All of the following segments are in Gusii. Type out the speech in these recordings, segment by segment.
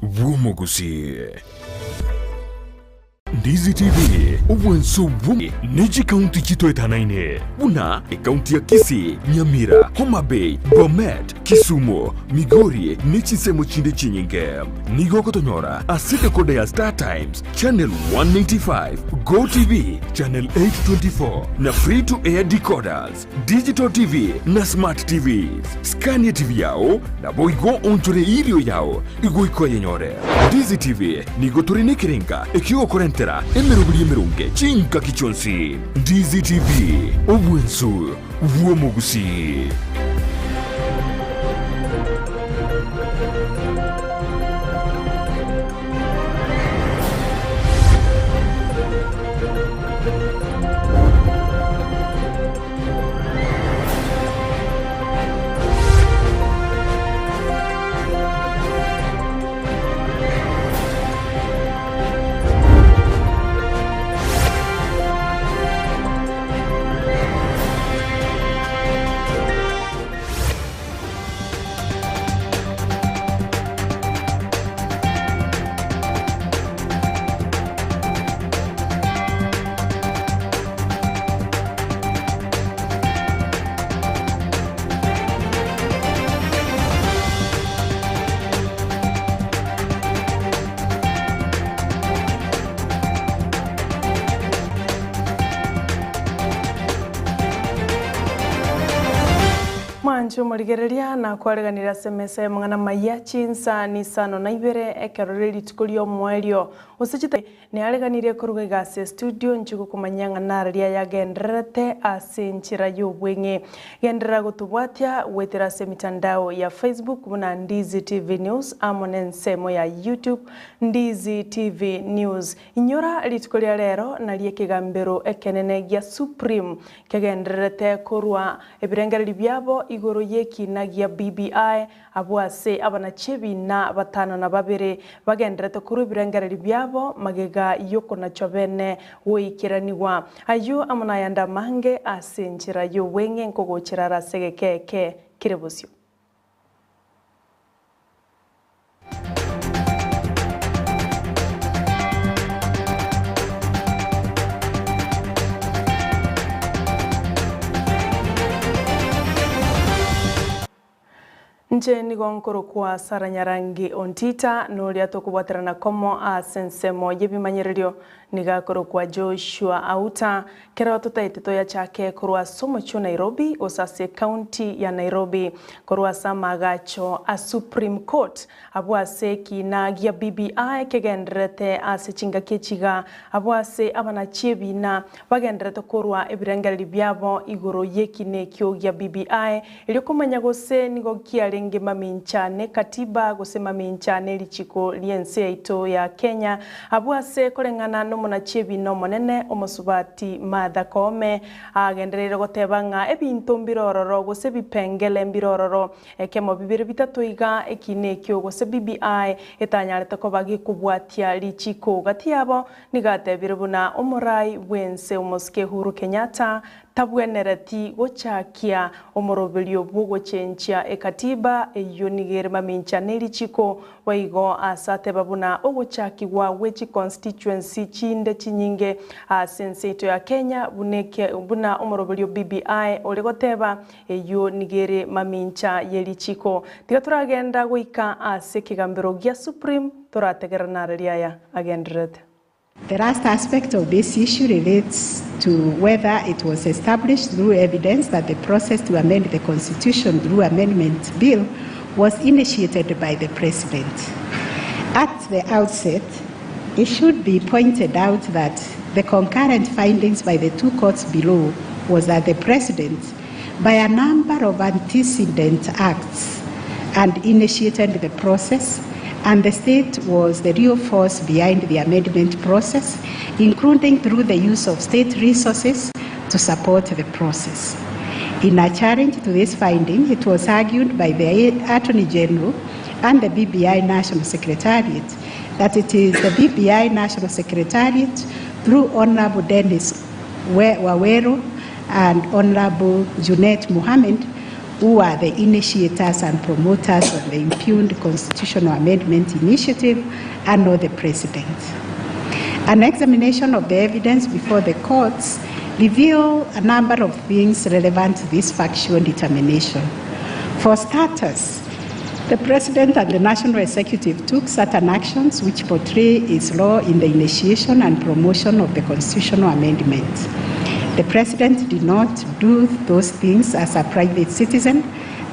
bw'omogusii. Ndizi TV, obwanso bwo ne chikaunti chitoetanaine buna ekaunti ya Kisii, Nyamira, Homa Bay, Bomet, Kisumu, Migori ne chinsemo chinde chinyinge. Nigo ogotonyora ase decoder ya Star Times channel 195, Go TV channel 824 na free to air decoders, Digital TV na Smart TVs. Scania TV yao naboigo onchore irio yao igoika oyenyore. Ndizi TV nigo tore nekerenga ekiogokorentera emeroberi emeronge chingaki chionsi. Ndizi TV, obwensu bw'omogusii. Mwanche omorigereria na kwareganire ase emesa y'amang'ana maya chinsa nisano na ibere ekero rire rituko ri'omoerio gose chita Neareganirie koruga iga ase estudio inche gokomanyia ng'a nararia yagendererete ase enchera y'obweng'e. Genderera gotobwatia goetera ase emitandao ya Facebook buna Ndizi TV News amo nensemo ya YouTube Ndizi TV News. Inyora rituko ria rero nario ekegambero ekenene gia Supreme kegendererete korwa ebirengererio biabo igoro y'ekina gia BBI Abwo ase abanachie-ebiina batano na babere bagenderete korwa ebirengererio biabo magega y'okonachwa bene goikeranigwa. Ayio amo nayande amange ase enchera y'obweng'e nkogochera are ase egeka eke kere bosio. Inche nigo nkorokwa Sarah Nyarangi Ontita, na oria tokobwaterana komo ase ensemo y'ebimanyererio nigo akorokwa Joshua Auta. Kero totaete toyachake korwa ase omochie o Nairobi gose ase ecounty ya Nairobi korwa ase amaagacho a Supreme Court abwo ase ekiina gia BBI kegendererete ase chingaki echi iga abwo ase abanachi ebiina bagendererete korwa ebirengererio biabo igoro y'ekiina ekio gia BBI Erio komanya gose nigo kiarenge mamincha ne katiba gose mamincha ne richiko ri'ense yaito ya Kenya, abwo ase koreng'ana nomonachi ebiina omonene omosubati Martha Koome agendereire goteba ng'a ebinto mbire ororo gose ebipengele mbire ororo ekemo bibere bitato iga ekiina ekio gose BBI etanyarete koba gekobwatia richiko gati yabo nigo atebire buna omorai bw'ense omosike Uhuru Kenyatta Tabwenereti gochakia omoroberio bw'ogochenchia ekatiba eyio nigo ere mamincha ne richiko, boigo ase ateba buna ogochakigwa gwe chiconstituency chinde chinyinge ase ense yaito ya Kenya buna eke buna omoroberio BBI ore goteba eyio nigo ere mamincha ye richiko. Tiga toragenda goika ase ekegambero gia Supreme torategerera nararia aya agendererete. The last aspect of this issue relates to whether it was established through evidence that the process to amend the Constitution through Amendment Bill was initiated by the President. At the outset, it should be pointed out that the concurrent findings by the two courts below was that the President, by a number of antecedent acts, and initiated the process, and the state was the real force behind the amendment process, including through the use of state resources to support the process. In a challenge to this finding, it was argued by the Attorney General and the BBI National Secretariat that it is the BBI National Secretariat through Honorable Dennis Waweru and Honorable Junet Mohammed who are the initiators and promoters of the impugned constitutional amendment initiative and not the president. An examination of the evidence before the courts reveal a number of things relevant to this factual determination. For starters, the President and the National Executive took certain actions which portray its role in the initiation and promotion of the constitutional amendment. The President did not do those things as a private citizen,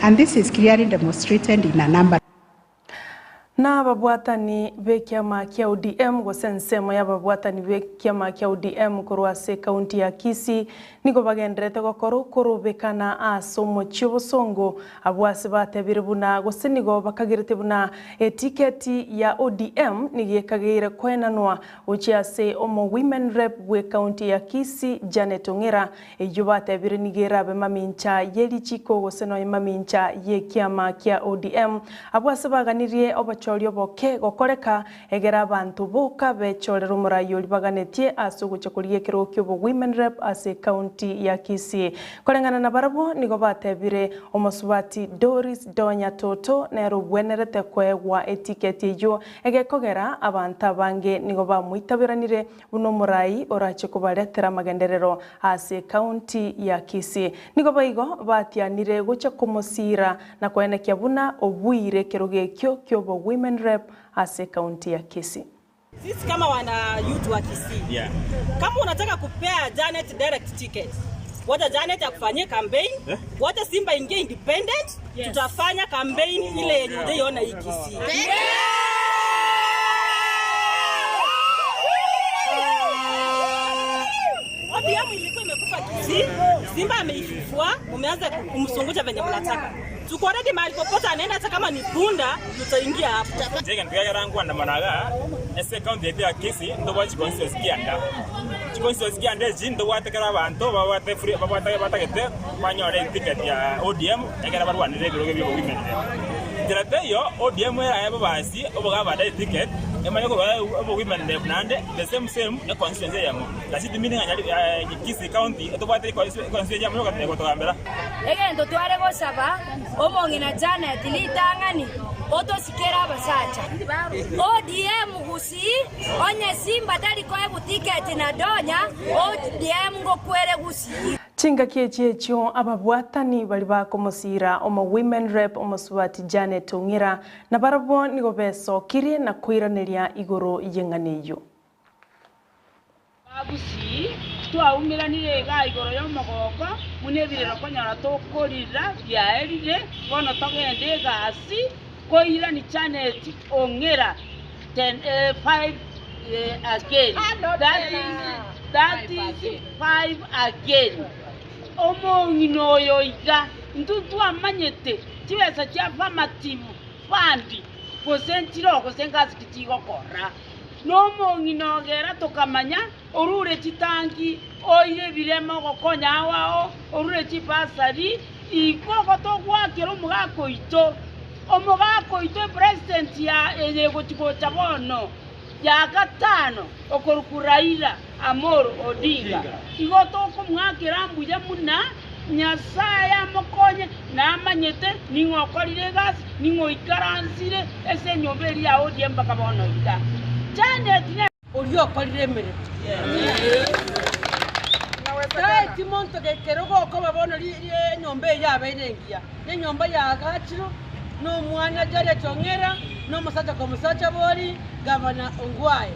and this is clearly demonstrated in a number Na ababwatani b'ekiama kia ODM gose ensemo y'ababwatani b'ekiama kia ODM korwa ase ekaunti ya Kisii nigo bagendererete gokora okorobekana ase omochie obosongo abwo ase batebire buna gose nigo bakagerete buna etiketi ya ODM nigo ekageire koenanwa gochia ase omo Women Rep bw'ekaunti ya Kisii Janet Ong'era eyio batebire nigo erabe mamincha ye richiko gose nonya mamincha y'ekiama kia ODM. Abwo ase baganirie obochori oboke gokoreka, egere abanto boka bechorere omorai oria baganetie ase ogochia korigia ekerogo ki'obo Women Rep ase ecounty ya Kisii. Koreng'ana nabarabwo nigo batebire omosubati Doris Donya Toto nere obwenerete koegwa etiketi eyio egekogera abanto abange nigo bamoitaberanire Buna omorai orache kobaretera amagenderero ase ecounty ya Kisii. Nigo boigo batianire gocha komosiira na koenekia buna obuire ekerogo ekio kiobo Women Rep ase ecounty ya Kisii. Sisi kama wana youth wa Kisii yeah. Kama unataka kupea Janet direct ticket, wacha Janet akufanyie campaign eh? Wacha Simba ingie independent yes. Tutafanya campaign ile yenye hujaiona hii Kisii yeah. ODM ilikuwa imekufa Kisii, Simba ameifufua, mumeanza kumsungucha venye mnataka. Tuko ready mahali popote anaenda, hata kama ni punda tutaingia hapo. Inche egento kiagera nkoandamana igaa ase ecounty yaito ya Kisii ntobwate chiconstituency kianda. Chiconstituency kianda echi ntobwate kera abanto babwate free babwate batagete banyore eticket ya ODM ekero barwanire ebirogo bia obowomen rep. Nchera teiyo ODM erae bobasi obogabada eticket emanye korwa obowomen rep naende the same same econstituency eyemo. Gasi timini ng'a nyari Kisii county etobwate econstituency eyemo egotogambera. Egento tware gosaba omong'ina Janet ritang'ani otosikere abasacha. ODM Gusii onye Simba tari koegwa ticket na Donya ODM ngokwere Gusii. Chingaki echi echio ababwatani baria bakomosiira omo Women Rep omosubati Janet Ong'ira nabarabwo nigo besokirie na koiraneria igoro y'eng'ana eyio. Abagusii twaumeranire igaa igoro y'omogoko buna ebirero konyora tokorira biaerire, bono togende egasi koirani Janet Ong'era ten five again that is that is five again. Omong'ina oyo iga intwe twamanyete chibesa chia affirmative fund gose nchiroo gose ngasi ki chigokora. Nomong'ina ogera tokamanya, orure chitangi, oire ebirema ogokonya ao ao, orure chibasari, igo gotogwakera omogaka oito, omogaka oito epresident ya eye egochi gocha bono, ya gatano, okorokwa Raila Amolo Odinga. Igo tokomwakera mbuya muna, Nyasae amokonye, namanyete ning'o okorire egasi, ning'o oikaransire ase enyomba eria ya ODM mpaka bono iga. Janet ne. Oria okorire emeremo. Taeti monto gekero gokoba bono enyomba eye yabeire engiya, nenyomba yaagachirwe nomwana Janet Ong'era, na omosacha komosacha bori Gavana Ongwae.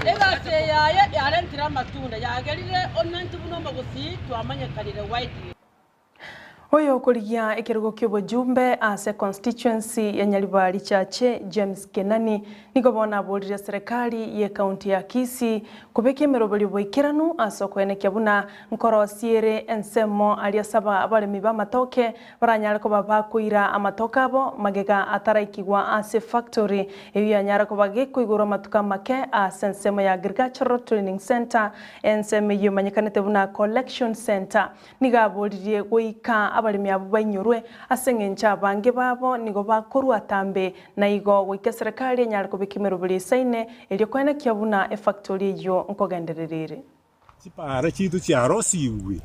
Egasi eye yaye yarentire amatunda, yagerire onye intwe buna omogusii twamanyekanire widely. Oyo okorigia ekerogo ki'obojumbe ase constituency ya Nyaribari Chache James Kenani nigo bono aborire serikali y'ecounty ya Kisii kobeka emeroberio boikeranu ase okoenekia buna nkorosie ere ensemo aria saba abaremi b'amatoke baranyare koba bakoira amatoke abo magega ataraikigwa ase efactory eyio yanyare koba gekoigorwa amatuko amake ase ensemo ya Agricultural Training Centre ensemo eyio emanyekanete buna Collection Centre. Nigo aboririe goika abaremi abwo bainyorwe, ase engencho abange babo nigo bakorua atambe, na igo goika eserekari enyare kobeka emeroberi esaine erio koenekia buna efactory eyio nkogenderera ere. Chipaara chiaito chiarosigwe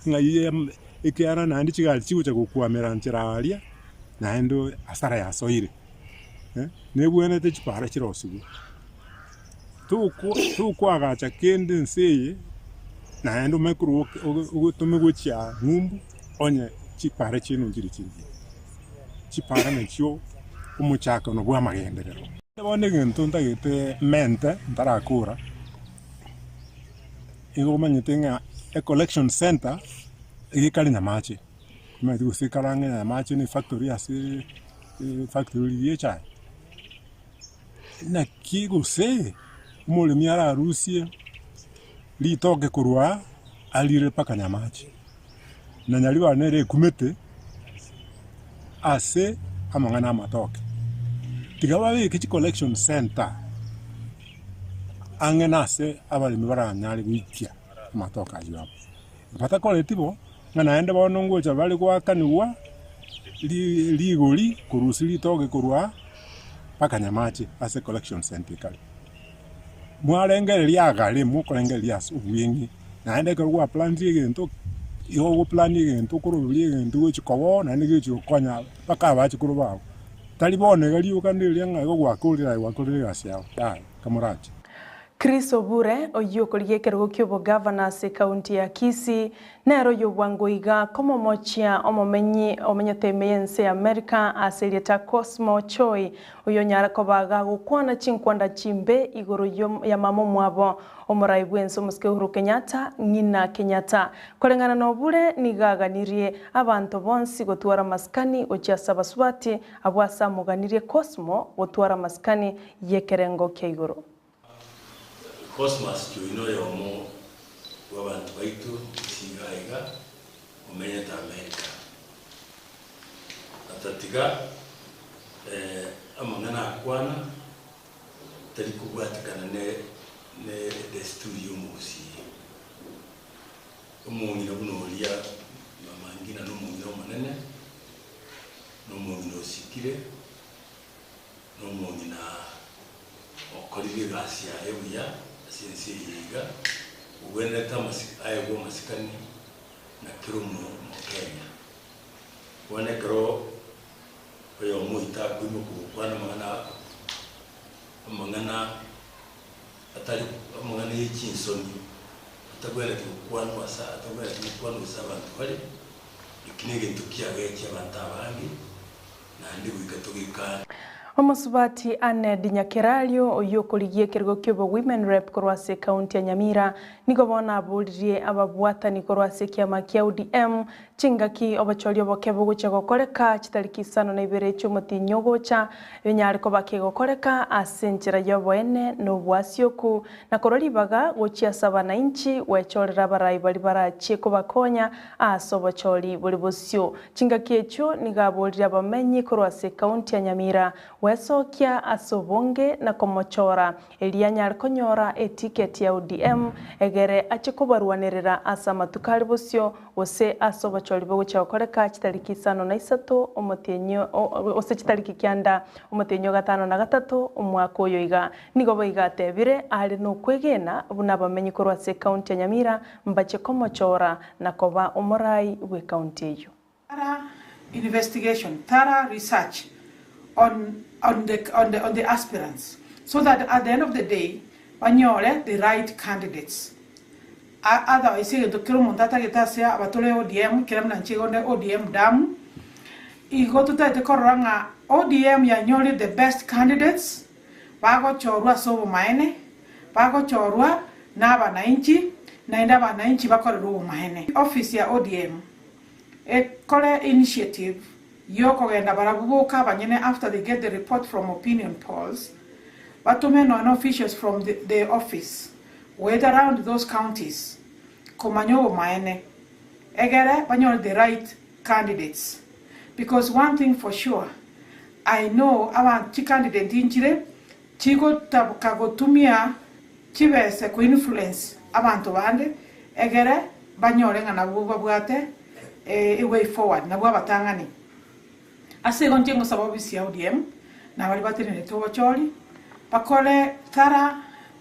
ng'a Ekiagera naende chigari chigocha gokwamera nchera aria, naende hasara yasoire. Nebwenerete chipara chirosigwe. Tokwa tokwagacha kende ense eye, naende omanye korwa otome gochia ng'umbu onye chipara chiaino nchire chingiya. Chipara nachio omochakano bw'amagenderero. Bono egento ntagete mente ntarakora, nigo omanyete ng'a ecollection centre iga ekare Nyamache, omanyete gose ekare ang'e Nyamache na efactory ase efactory riria echae. Naki gose omoremi ararusie ritoke korwa aa arire mpaka Nyamache, na Nyaribari nere ekumete ase amang'ana amatoke. Tiga babeke chicollection centre ang'e nase abaremi baranyare goikia amatoke aywo abo. Batakoreti bo, ng'a naende bono ngocha bare goakanigwa rigori korusia ritoke korwa aa mpaka Nyamache ase collection centre ekare. Mwarengereria agare mokorengereria ase obweng'e, naende ekero gwaplanire egento, igo ogoplani egento okoroberia egento gochi koboo naende gechi gokonya mpaka abachukuru bago. Tari bono iga rioka ndiria ng'a igo gwakorire aye gwakorire egasi yago, yaya kamorache. Chris Obure, oyio okorigia ekerogo ki'obogavana ase ekaunti ya Kisii, nere oyobwango iga komomochia omomenyi omenyete ime y'ense ya Amerika ase erieta Cosmo Choi, oyio onyare koba gagokwana chinkwanda chimbe igoro ya mama omwabo omorai bw'ense omosike Uhuru Kenyatta, ng'ina Kenyatta. Koreng'ana n'Obure nigo aganirie abanto bonsi gotwara amasikani gochia ase abasubati abwo ase amoganirie Cosmo gotwara amasikani y'ekerengo kia igoro. Cosmas Choi noyomo bw'abanto baito gose iga iga omenyete America. Na tatiga amang'ana akwana tari kobwatekana ne ne edesturi y'omogusii. Omong'ina buna oria Mama Ngina nomong'ina omonene, nomong'ina osikire, nomong'ina okorire egasi yaye buya ase ense eye iga, ogwenerete aegwe amasikani na kera Omokenya. Bono ekero oyomo oito akoimoka gokwana amang'ana amang'ana atari amang'ana ye chinsoni, atagwenereti gokwanwa ase atagwenereti gokwanwa ase abanto bare, eki negento kiagechi abanto abange. Naende goika togekane. Omosubati Aned Nyakerario oyio okorigia ekerogo ki'obo Women Rep korwa ase ekaunti ya Nyamira nigo bono aboririe ababwatani korwa ase ekiama kia ODM chingaki obochori oboke bogochia gokoreka chitariki isano na ibere chi'omotienyi ogocha binyare koba kegokoreka ase enchera y'oboene na oboasioku na korwa ribaga gochia ase abanainchi gwechorera abarai baria barachie kobakonya ase obochori bore bosio. Chingaki echio nigo aborire abamenyi korwa ase ekaunti ya Nyamira gwesokia ase obonge na komochora erio anyare konyora etiketi ya ODM egere ache kobarwanerera ase amatuko are bosio gose ase obochori bogochia gokoreka chitariki isano na isato omotienyi gose chitariki kianda omotienyi o gatano na gatato omwaka oyo iga. Nigo boigo atebire are nokwegena buna abamenyi korwa ase ekaunti ya Nyamira mbache komochora na koba omorai bw'ekaunti eyio. Thorough investigation, thorough research on on the on the on the aspirants so that at the end of the day banyore the right candidates. Otherwise egento kera omonto atagete ase abatore ODM kera buna inche igo nde ODM damu, igo totagete korora ng'a ODM yanyorire the best candidates bagochorwa ase obomaene, bagochorwa na abanainchi, naende abanainchi bakorerwe obomaene. Office ya ODM ekore initiative yokogenda barabwo boka abanyene after they get the report from opinion polls, batome nonya officials from the office goeta round those counties komanya obomaene egere banyore the right candidates because one thing for sure I know abanto chicandidate nchire chigotaboka gotumia chibese ko influence abanto bande egere banyore ng'a nabwo babwate a way forward nabwo abatang'ani. Ase igo inche ngosaba ofisi ya ODM na baria batenenerete obochori bakore thorough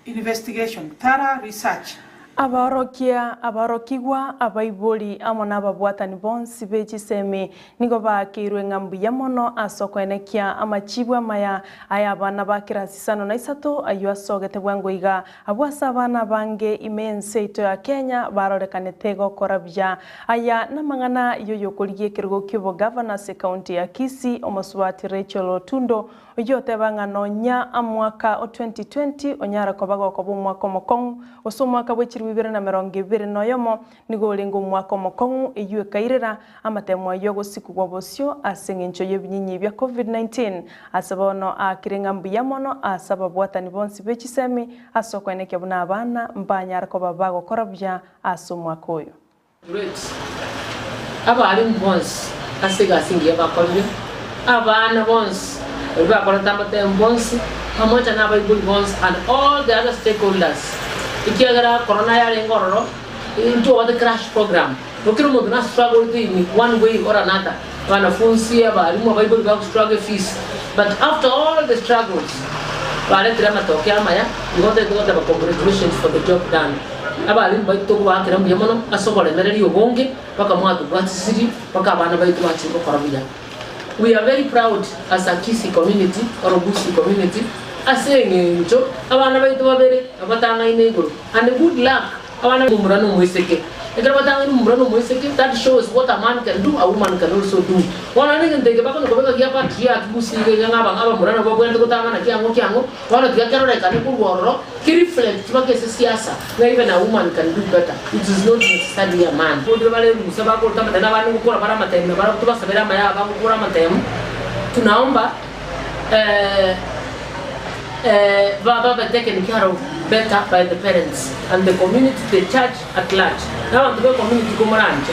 investigation, thorough research. Abaorokia, abaorokigwa, abaibori, amo nababwatani bonsi be chisemi nigo baakeirwe ng'a mbuya mono ase okoenekia amachibu amaya aya abana ba kirasi isano na isato ayio asogete bwango iga. Abwo ase abana abange ime y'ense yaito ya Kenya barorekanete gokora buya. Aya namang'ana y'oyokorigia ekerogo ki'obogavana ase ekaunti ya Kisii, omosubati Rachel Otundo, Oyio oteba ng'a nonya omwaka o 2020 onyare koba gokoba omwaka omokong'u, gose omwaka bwe chilifu ibere na emerongo ebere na oyomo nigo orenge omwaka omokong'u, eyio ekairera amatemo ayio agosikugwa bosio ase engencho y'ebinyinyi bia Covid-19. Ase bono aakire ng'a mbuya mono ase ababwatani bonsi be chisemi ase okoenekia buna abana mbanyare koba bagokora buya ase omwaka oyo. Great. Abalimu bonsi ase egasi engiya bakorire, abana bonsi baria bakorete amatemu bonsi, pamoja na abaibori bonsi and all the other stakeholders, ekiagera corona yarenge ororo, ntwabwate crash program, no kera omonto na strugglete in one way or another, abanafunsi, abalimu, abaibori bago struggle efees, but after all the struggles, baretire amatokeo amaya, igo ntagete goteba congratulations for the job done. Abalimu baito tokobaakera mbuya mono ase oboremereria obonge mpaka mwatobwatisirie mpaka abana baito bachire gokora buya. We are very proud as a Kisii community or Gusii community ase eng'encho abana baito babere nabo batang'aine igoro and good luck abana omomura na omoiseke. Ekero batang'aine omomura na omoiseke that shows what a man can do a woman can also do. Bono naende egento eke bakona kobeka gia patriarchy Gusii iga iga ng'a abamura nabo babwenerete gotang'ana kiang'o kiang'o Bono tiga kerorekane korwa ororo, ki reflect mpaka ase siasa, ng'a even a woman can do better, it is not necessarily a man. Bondire bare rusa bakoreta amatemu na abande ngokora bare amatemu na barabwo tobasabere amaya aba bagokora amatemu, tunaomba eh eh babe taken care of better by the parents and the community, the church at large. Na abanto be community komoranche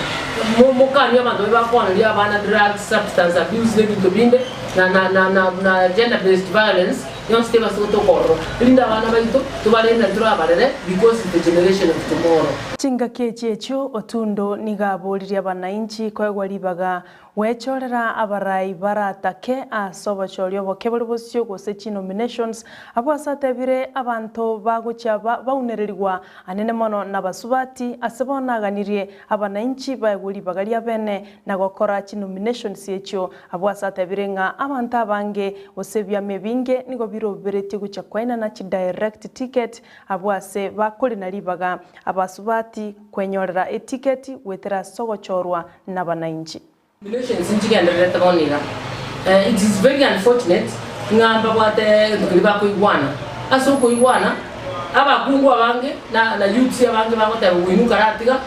mokanie abanto baria bakoaneria abana drugs, substance abuse na ebinto binde. na na na na na gender based violence yonsi tebasa gotoka ororo, erinde abana baito tobarende na torabarere because is the generation of tomorrow. Chingaki echi echio Otundo nigo aboririe abanainchi koegwa ribaga gwechorera abarai baratake ase obochori oboke bore bosio gose chinominations abwo ase atebire abanto bagochia baunererigwa anene mono nabasubati ase bono aganirie abanainchi baegwe ribaga riabene na gokora chinominations echio Abwo ase atebire ng'a abanto abange gose ebiama ebinge nigo biroberetie gochia koenana chidirect ticket abwo ase bakorina ribaga abasubati kwenyorera etiketi goetera ase ogochorwa nabanainchi. Nominations nchigendererete bono iga. It is very unfortunate ng'a mbabwate egento keria bakoigwana. Ase okoigwana, abakungu abange na na youths abange bagoteba oino karatiga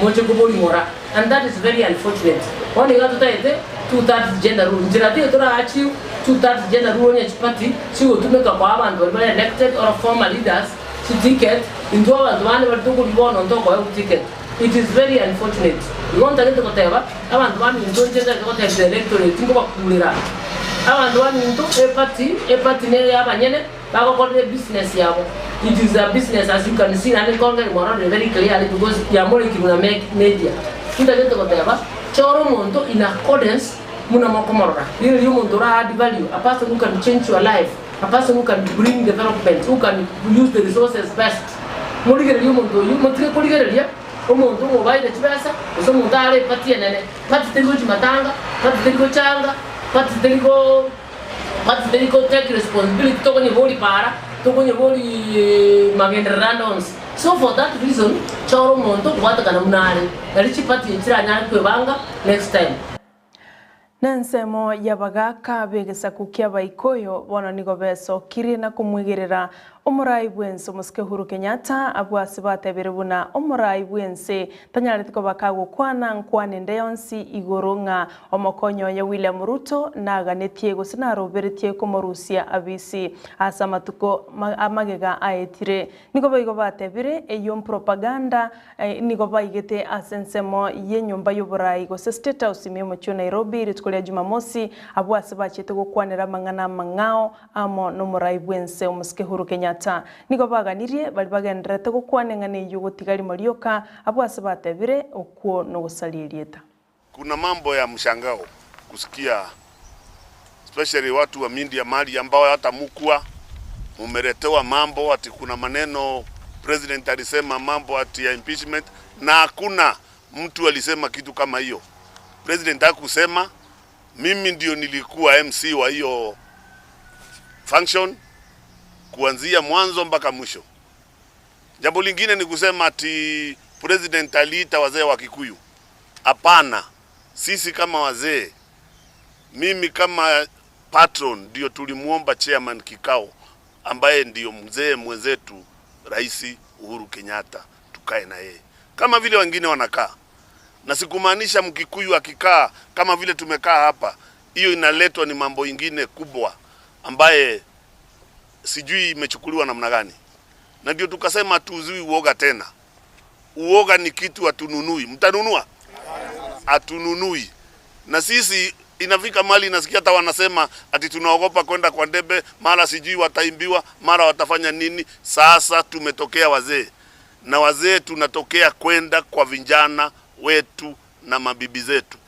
moche koboring'ora. And that is very unfortunate. Bono iga totaete two thirds gender rule. Nchera tiga tora achieve two thirds gender rule onye chiparty chigotumeka koa abanto baria bare elected or former leaders chiticket, intwe abanto bande baria tokori bono ntokoegwa ticket. It is very unfortunate. Igo ntagete goteba abanto baminto inche ntagete gotebia the electorate nkobakurera abanto baminto eparty, eparty neye abanyene Bagokorera ebusiness yabo. It is a business as you can see naende nkongeri mwarorire very clearly because yamorekirwe na media. Ntagete goteba chora omonto in accordance buna mokomorora. Rigereria omonto ora add value, a person who can change your life, a person who can bring development, who can use the resources best. Morigererie omonto oyio, motige korigereria omonto omobaire chibesa gose omonto are eparty enene. Party teri gochia matanga, party teri gochanga, party teri go. But teri ko take responsibility tokonyebori para, tokonyebori magenderero ande onsi. So for that reason, chora omonto okobwatekana buna are, nari chiparty echi chiranyare kwebanga next time. Nensemo y'abagaaka b'egesaku ki'Abaikoyo bono nigo besokirie na komwegerera Omorai bw'ense omosike Uhuru Kenyatta abwo ase batebire buna omorai bw'ense tanyareti koba kagokwana nkwana ende yonsi igoro ng'a omokonyi oye William Ruto naganetie gose naroberetie komorusia abisi ase amatuko amagega aetire. Nigo boigo batebire eyio mpropaganda Nigo baigete ase ensemo y'enyomba y'oboraai gose State House ime y'omochie o Nairobi rituko ria Jumamosi, abwo ase bachiete gokwanera amang'ana amang'ao amo nomoraai bw'ense omosike Uhuru Kenyatta. Nigo baganirie baria bagendererete gokwana eng'ana eyio gotiga rimo rioka, abwo ase batebire okwo nogosaria erieta. Kuna mambo ya mshangao kusikia especially watu wa media mali ambao hata mukua mumeletewa mambo ati kuna maneno President alisema mambo ati ya impeachment, na hakuna mtu alisema kitu kama hiyo. President hakusema, mimi ndio nilikuwa MC wa hiyo function kuanzia mwanzo mpaka mwisho. Jambo lingine ni kusema ati president aliita wazee wa Kikuyu. Hapana, sisi kama wazee, mimi kama patron ndio tulimuomba chairman kikao, ambaye ndiyo mzee mwenzetu Rais Uhuru Kenyatta, tukae na yeye kama vile wengine wanakaa, na sikumaanisha Mkikuyu akikaa kama vile tumekaa hapa, hiyo inaletwa ni mambo ingine kubwa ambaye sijui imechukuliwa namna gani, na ndio tukasema hatuuziwi uoga tena. Uoga ni kitu hatununui. Mtanunua? Hatununui. Na sisi inafika mali nasikia hata wanasema ati tunaogopa kwenda kwa ndebe, mara sijui wataimbiwa, mara watafanya nini. Sasa tumetokea wazee na wazee tunatokea kwenda kwa vijana wetu na mabibi zetu,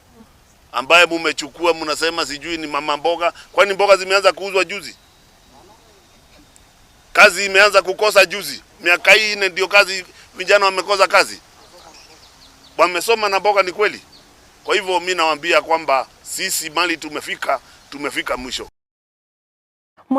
ambaye mumechukua mnasema sijui ni mama mboga. Kwani mboga zimeanza kuuzwa juzi? Kazi imeanza kukosa juzi. Miaka hii nne ndio kazi, vijana wamekosa kazi, wamesoma na mboga, ni kweli. Kwa hivyo mi nawaambia kwamba sisi mali tumefika, tumefika mwisho.